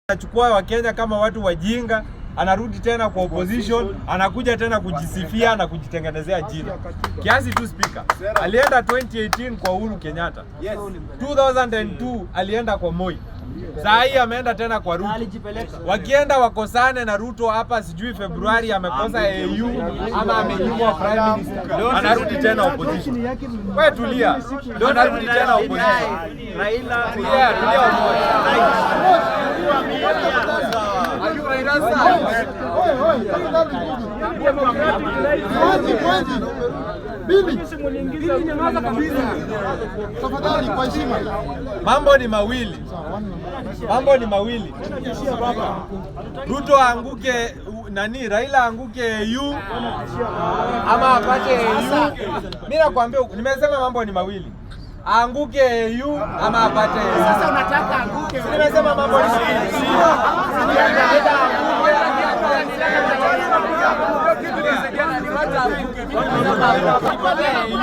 Anachukua Wakenya kama watu wajinga, anarudi tena kwa opposition, anakuja tena kujisifia na kujitengenezea jina. Kiasi tu, Speaker. Alienda 2018 kwa Uhuru Kenyatta. 2002 alienda kwa Moi. Saa hii ameenda tena kwa Ruto. Wakienda wakosane na Ruto hapa, sijui Februari amekosa AU ama amenyimwa prime minister, anarudi tena opposition. Wewe tulia, anarudi tena opposition. Raila. Tulia, tulia, umoja. Are you Raila side? Mwanzi, Mwanzi. Bili. Tafadhali kwa heshima. Mambo ni mawili, mambo ni mawili. Ruto aanguke nani, Raila aanguke AU ama apate AU. Mimi nakwambia, nimesema mambo ni mawili, aanguke AU ama apate AU. Sasa unataka anguke. Si nimesema mambo ni mawili? Either aanguke apate AU.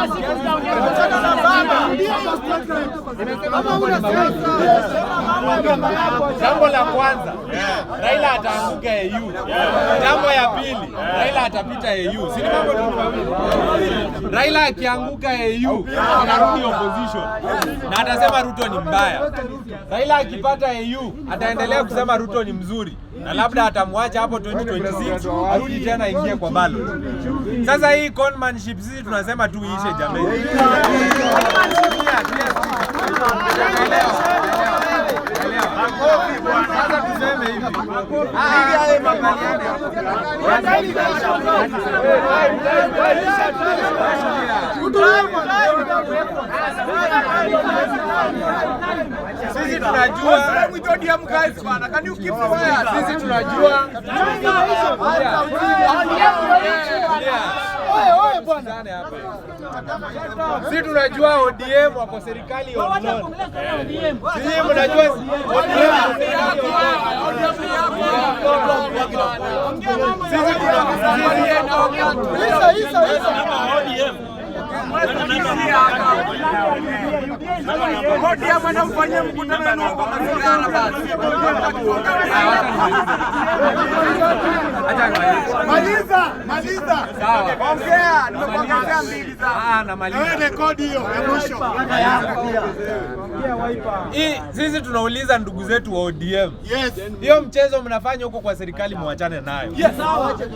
Nimesema mambo ni mawili. Jambo la kwanza, Raila ataanguka AU. Jambo ya pili, Raila atapita AU. Si ni mambo tu mawili? Raila akianguka AU anarudi opposition na atasema Ruto ni mbaya. Raila akipata AU ataendelea kusema Ruto ni mzuri na labda atamwacha hapo 2026 arudi tena ingie kwa ballot. Sasa hii conmanship sisi tunasema tu iishe, jameni. Tulia, tulia. Elewa, elewa. Sasa tuseme hivi. Ah, makubaliano. Utulie bwana. Sisi tunajua sisi tunajua. Oye, oye bwana. Sikizane hapa. Sisi tunajua ODM wako serikali on loan. Sisi mnajua ODM serikali on loan. Sisi tuna Isa, Isa, Isa. ODM anamfanyia mkutano wenu huko Mazingira basi. Acha nimalize. Maliza, maliza. Sawa. Ongea, nimekuongezea mbili za. Ah, namaliza. Wewe rekodi hiyo ya mwisho. Hii sisi tunauliza ndugu zetu wa ODM. Yes. Hiyo mchezo mnafanya huko kwa serikali muachane nayo.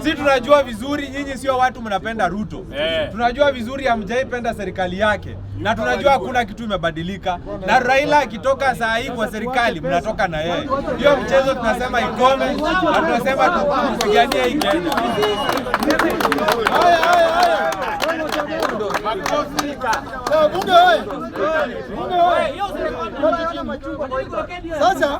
Sisi tunajua vizuri nyinyi sio watu mnapenda Ruto. Tunajua vizuri hamjaipenda serikali yake na tunajua hakuna kitu imebadilika. Na Raila akitoka saa hii kwa serikali mnatoka na yeye. Hiyo mchezo tunasema ikome na tunasema tupiganie hii Kenya. Haya, haya, haya. Sawa, bunge oye. Bunge oye. Sasa